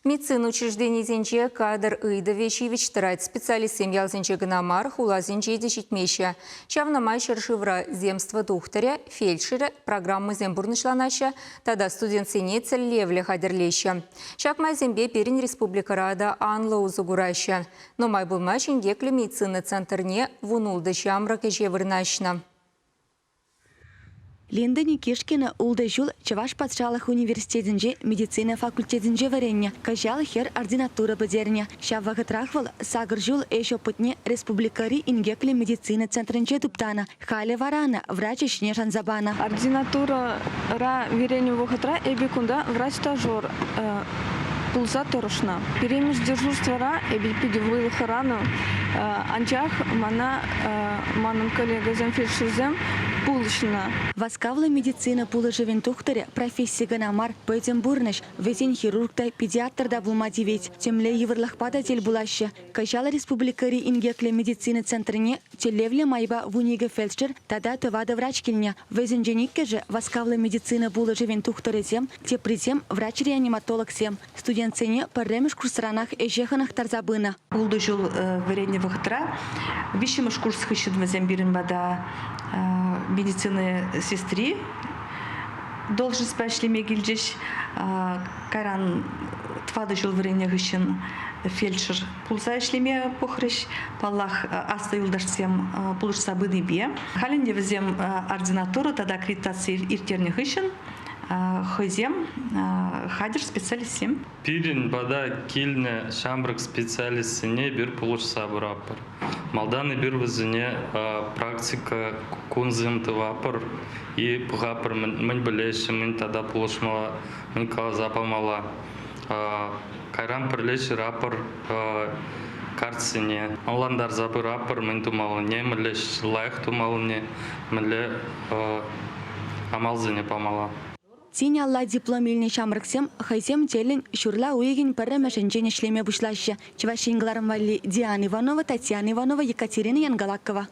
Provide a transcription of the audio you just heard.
Медицина учрежденийӗсенче кадр ыйтӑвӗ ҫивӗч тӑрать. Специалистсем ялсенче кӑна мар, хуласенче те ҫитмеҫҫӗ. Ҫавна май ҫӗршывра земство тухтӑрӗ, фельдшерӗ программӑсем пурнӑҫланаҫҫӗ тата студентсене тӗллевлӗ хатӗрлеҫҫӗ. Ҫак майсемпе пирӗн республикӑра та анлӑ усӑ кураҫҫӗ. Нумай пулмасть инкеклӗ медицина центрне 16 ҫамрӑк ӗҫе вырнаҫнӑ. Линда Никишкина ултӑ ҫул Чӑваш патшалӑх университетӗнче медицина факультетӗнче вӗреннӗ. Кӑҫал хӗр ординатура пӗтернӗ. Ҫав вӑхӑтрах вӑл сакӑр ҫул ӗҫ опытне республикӑри инкеклӗ медицина центрӗнче туптанӑ. Халӗ вара ӑна врач ӗҫне шанса панӑ. Ординатурӑра вӗреннӗ вӑхӑтра эпӗ кунта врач-стажер пулса тӑрӑшнӑ. Пӗрремӗш дежурствӑра эпӗ питӗ вӑйлӑ хӑранӑ, анчах мана манӑн коллегӑсем, фельдшерсем пулӑшнӑ. Васкавлӑ медицина пулӑшӑвӗн тухтӑрӗ професси кӑна мар, пӗтӗм пурнӑҫ. Вӗсен хирург та, педиатр та пулма тивет. Темле йывӑрлӑхпа та тӗл пулаҫҫӗ. Кӑҫал республикӑри инкеклӗ медицина центрне тӗллевлӗ майпа 12 фельдшер тата тӑватӑ врач килнӗ. Вӗсенчен иккӗшӗ васкавлӑ медицина пулӑшӑвӗн тухтӑрӗсем, теприсем врач-реаниматологсем. Студентсене пӗрремӗш курсранах ӗҫе хӑнӑхтарса пынӑ. Ултӑ ҫул вӗреннӗ вӑхӑтра виҫҫӗмӗш курс хыҫҫӑн вӗсем пирӗн пата медицина сестри должностьпа ӗҫлеме килчӗҫ. Кайран тӑватӑ ҫул вӗреннӗ хыҫҫӑн фельдшер пулса ӗҫлеме пӑхрӗҫ. Паллах, аслӑ юлташсем пулӑшса пынипе. Халь ӗнтӗ вӗсем ординатура тата аккредитаци ирттернӗ хыҫҫӑн хӑйсем хатӗр специалистсем. Пирӗн пата килнӗ ҫамрӑк специалистсене эпир пулӑшса пыратпӑр. Малтан эпир вӗсене практика кунсем тӑватпӑр и пӑхатпӑр мӗн пӗлеҫҫӗ, мӗн тата пулӑшмалла, мӗн каласа памалла. Кайран пӗрле ҫыратпӑр картсене, ӑнлантарса пыратпӑр мӗн тумаллине, мӗнле лайӑх тумаллине, мӗнле амалсене памалла. Тин алла диплом илнӗ ҫамрӑксем хӑйсем тӗллӗн ҫурла уйӑхӗн пӗрремӗшӗнчен ӗҫлеме пуҫлаҫҫӗ. Чӑваш Ен кӑларӑм валли Диана Иванова, Татьяна Иванова, Екатерина Янгалакова.